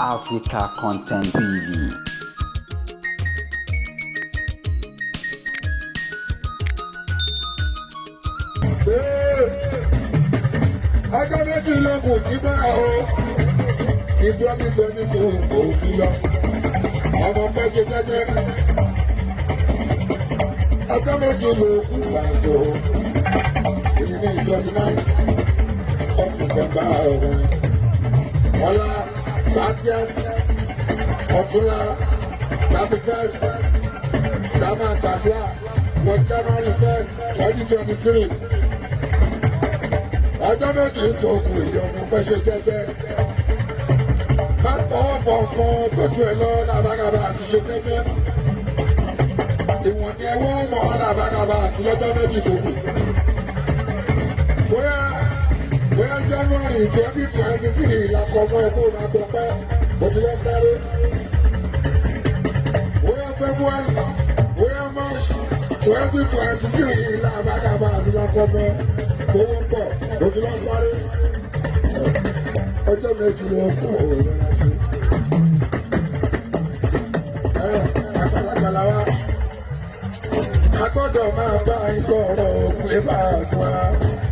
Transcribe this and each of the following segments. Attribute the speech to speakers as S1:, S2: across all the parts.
S1: Africa Content TV.
S2: Ọjọ́ méjì ló kù kí bá o. Ibi ọdún tó ní kò kò kí lọ. Ọmọ fẹ́ ṣe jẹ́jẹ́. Ọjọ́ méjì ló kù láṣọ. Èyí ní 29 of December ọ̀hún. Ọlá 30th, ọ̀túnla 31st, dáná gbàdúrà wọ January 1, 2023. Ọjọ́ méjì tó kù, ìyọ̀nù fẹ́ ṣe jẹ́jẹ́. Má tọwọ́ bọ̀ nǹkan tójú ẹ lọ làbàgàbà àti ṣe jẹ́jẹ́. Ìwọ̀n ni ẹwọ́n mọ̀ làbàgàbà àti lọ́jọ́ méjì tó kù. Bóyá bóyá January 2023 làkọ̀ mọ́ ẹ̀kọ́ máa gbọ́ pẹ́ bó ti lọ sáré. Bóyá February, bóyá March 2023 làbàgàbà àti làkọ̀ mọ́ owó ń bọ̀ bó ti lọ sáré. Ọjọ́ méjì ló kù òun lọ́la ṣe. Àgbàlagbà la wa. A gbọ́dọ̀ máa bá yín sọ̀rọ̀ pé bá a fún wa.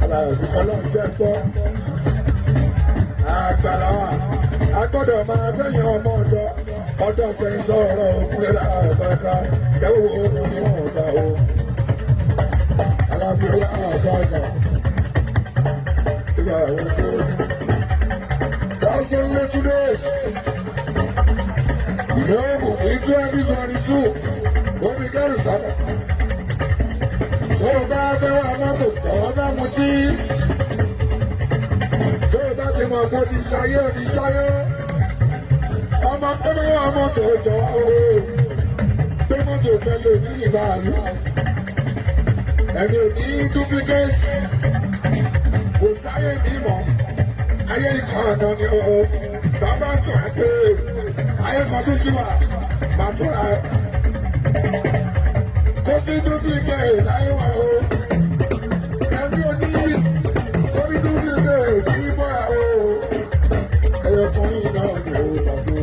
S2: Aláàbí ọlọ́run jẹ́ gbọ́. Àgbàlá wa. A gbọ́dọ̀ máa bẹ́yìn ọmọ ọ̀dọ́. Ọ̀dọ́ sẹ́yìn sọ̀rọ̀ pé láàbàkà. Kẹ́wọ́ òun ni wọ́n gbà o. Alábí ọlọ́run ìgbà àwọn sọ́ọ́. Just only 2 days. Lóògùn ní 2022, wọ́n fi kẹ́rù sábà. Tó o bá fẹ́ wá mọ́tò, tọ́wọ́ bá mutí. Tó o bá ti mọ̀ kó ti ṣayé, ò ní ṣayé. Ọmọ tó bá wà mọ́tò jọ o. Pé mọ́tò fẹ́ lò ní ìbáàlú. Ẹni ò ní duplicate. Kò sáyé mímọ́. Ayé ikọ̀ ọ̀nà ni o. Bàbá tó ẹ pé ayé kan tó ṣì wà, màá tún ra ẹ. Kò sí duplicate láyé wa o. Ẹni ò ní orí duplicate ní bọ́ ẹ o. Ẹyọ kan yìí náà ni o pàtó.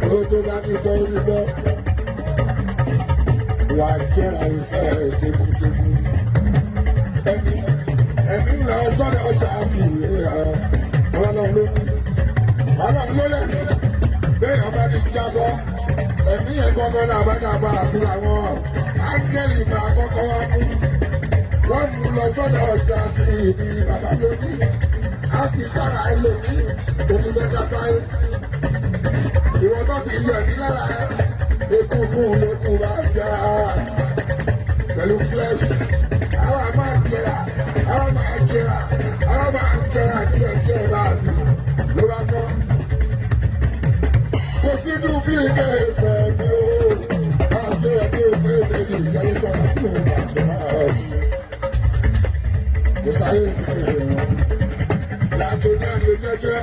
S2: Owó tó bá ní gbọ́ ní gbọ́. Wà á jẹ́ra iṣẹ́ tẹkutẹku. Ẹni ẹ̀mí lọ sọ́dọ̀ ọ̀sẹ̀ àti ìlera. Ọlọ́run ló ní. Ọlọ́run ló lẹ́nu. Bẹ́ẹ̀ ọba ti jábọ́. Ẹ̀mí yẹn gbọ́ngàn náà bá dàgbà àti àwọn áńgẹ́lì máa kọ́kọ́ wá mú. Wọ́n mú lọ sọ́dọ̀ ọ̀sẹ̀ àti ìbí bàbá lóní. Á fi sára ẹlòmíì tó tún fẹ́ dá sáyé. Ìwọ tó fi yọ ẹ̀mí lára ẹ̀. Egungun ló kù bá ṣá. Pẹ̀lú flesh. Àwa máa jẹrà, àwa máa jẹrà, àwa máa jẹrà díẹ̀ díẹ̀ bá a sì. Ló bá tán. Kò sí duplicate mi o. Àṣẹ ẹ̀kẹ́ òfin méjì ìyáyé tó wà fún òun àṣẹ máa fi. Kò sáyé ìdílé wọn. Láṣẹ ní àṣẹ jẹ́jẹ́.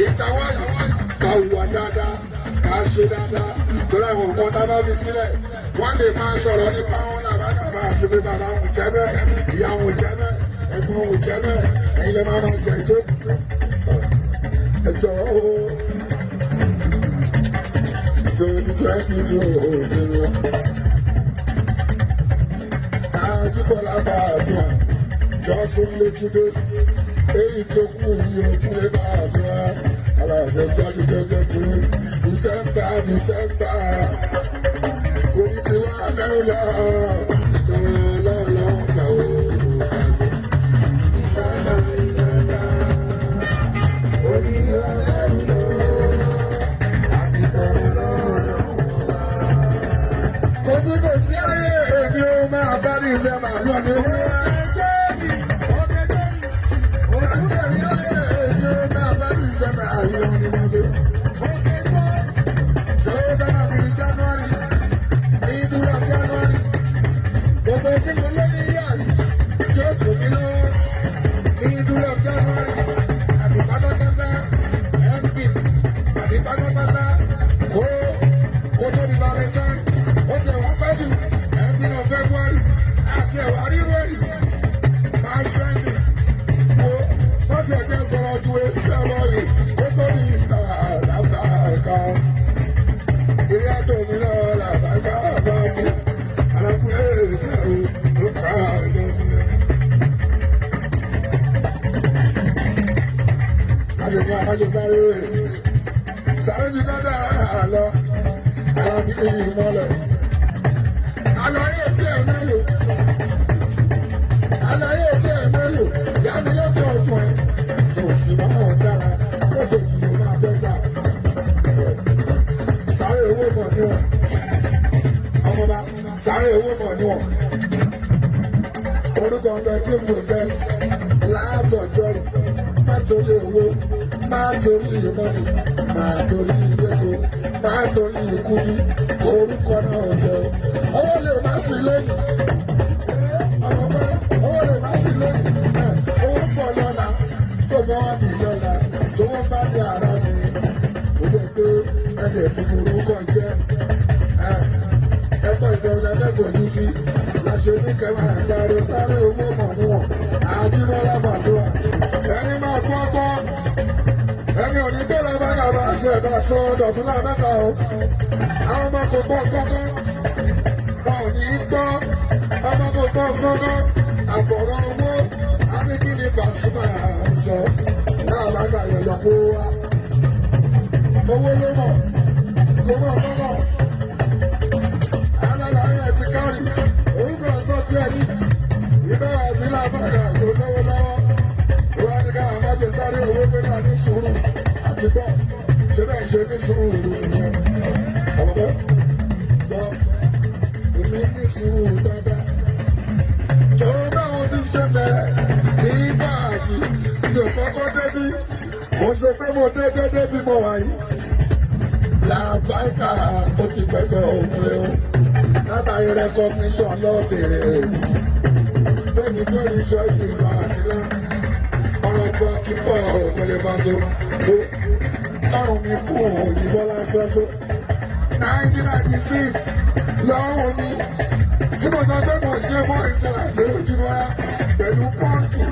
S2: Ìtawọ́ yìí ká hùwà dáadáa, ká ṣe dáadáa. Torí àwọn nǹkan tá a bá fi sílẹ̀, wọ́n lè máa sọ̀rọ̀ nípa wọn làbàdàbà àti pé bàbá òun jẹ́ bẹ́ẹ̀, ìyá òun jẹ́ bẹ́ẹ̀, ẹ̀gbọ́n òun jẹ́ bẹ́ẹ̀, ẹ̀yin lè máa máa jẹ ìtókù. Ẹjọ́ o, 2022 òtún. Ajíbọ́lá bá a dùn à, just only 2 days. Èyí tó kù yìí ò tún lè bá a dùn à. Aláàbẹ̀ jáde jẹjẹ tó December, December. Kò ní ti wá mẹ́rin lọ. Tó lọ́lọ́ gbà ó. December, December. Kò ní wá mẹ́rin lọ. Àti tọrọ lọ́rọ̀. Kò sí kò sí ayé èmi ó máa bá ní ìfẹ́ màá lọ ní owó. Èmi ó máa bá ní ìfẹ́ màá lọ ní owó. Tó bá fi January, middle of January, Àjẹká àjẹ sáré sáré ju dáadáa lọ, alábí ìmọ̀lẹ̀. Àlàyé tí ẹ̀ mélòó, àlàyé tí ẹ̀ mélòó, yá mi lọ́sọ̀ ọ̀tún ẹ̀. Kò sì máa ń dára, lójijì ló máa bẹ́ta. Sáré owó mọ̀ níwọ̀n. Ọmọba, sáré owó mọ̀ níwọ̀n. Orúkọ ọbẹ̀ tí mo fẹ́ látọjọ́ rẹ̀, má torí owó, má torí ìmọ̀ni, má torí ìyẹ́kọ, má torí ìkúdí, orúkọ náà jẹ́ owó lè má sí lẹ́yìn. Ọmọba, owó lè má sí lẹ́yìn. Owó pọ̀ lọ́la, tó bá wà ní lọ́la, tó wọ́n bá ní ara mi. Ó jẹ́ pé ẹ̀jẹ̀ tí orúkọ jẹ́ ẹ̀kọ́ ìjọba lẹ́kọ̀ọ́ yìí sí láṣẹ ní kẹwàá sáré sáré owó mọ̀ níwọ̀n. Àjíbọ́lá Pasuma, ẹni máa gbọ́ gbọ́, ẹni ò ní gbọ́dọ̀ bá kàbá ṣe ẹ̀dá sọ dọ̀tún náà mẹ́ta o. Àwọn ọmọ kò gbọ́ kọ́kọ́, wọn ò ní gbọ́. Ọmọ kò gbọ́ kọ́kọ́, àfọ̀rọ̀ owó aníkíni Pasuma sọ náà bá kàyọ̀ lọ kó wa. Owó ló mọ̀, kó mọ̀ kọ́kọ́ alálàáyé ti kárì orúkọ ọ̀sán tí ẹ ní ìbára sí lábàgà tó lọ́wọ́ lọ́wọ́. Ìwà ní ká àmájẹ sáré owó pé ká ní sùúrù àti gbọ́ ṣe bẹ́ẹ̀ ṣe ní sùúrù nìyẹn. Ọ̀pọ̀ gbọ́, èmi ní sùúrù dáadáa. Jọ̀wọ́, báwo ní ṣe bẹ̀rẹ̀ ní báàsì mi ò kọ́kọ́ débí, mo ṣe pé mo dé dédé bí mo wà yìí. Làbáìkà ó ti pẹ́tọ́ òun rẹ̀ o látàrí recognition lọ́bẹ̀rẹ̀ lónìí tó ní ṣọ́ọ̀ṣì ìfàsílá ọ̀rọ̀ gbọ́ kíkọ́ òkèlè bá so ó lọ́rùn mi fún òyìnbọ́lá gbọ́sọ. 1996 lọ́rùn mi tí mo sọ pé mo ṣe mọ́ ìṣẹ̀lẹ̀ sí ojúmọ́ pẹ̀lú pọ́ǹkì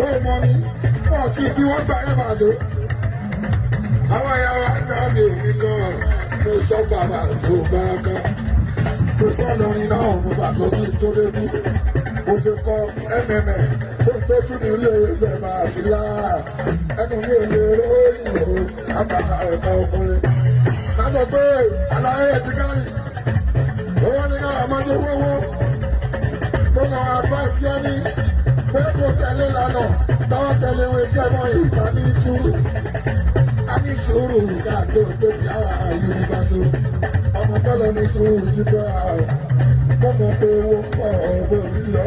S2: ó mọ mi wọ́n ti bí wọ́n gbà ẹ̀ máa so. Àwọn ìyá wa náà mi ò ní gan mo sọ bàbá so bá kan mo sọ lórin náà, mo bà tó kí n tó débí mo ṣe kọ mmm ó tó tún ní rí owó ṣe máa sí láà ẹnu mi ò lè róyìn o àbàkà ẹ̀kọ́ ọkùnrin. Sábà pé àlàyé ti kárì owó ní káwọn máa ṣe wọ́wọ́ gbogbo àwọn àgbà sí ẹni pé kò tẹ̀lé lánàá táwọn tẹ̀lé wọn sí ẹ̀mọ́ ìgbà ní sùúrù, a ní sùúrù káàtó tóbi àwọn Yorùbá so ọmọ tọ́lọ ní sùúrù jíjọ́ àwọn mo mọ̀ pé owó pọ̀ owó lọ.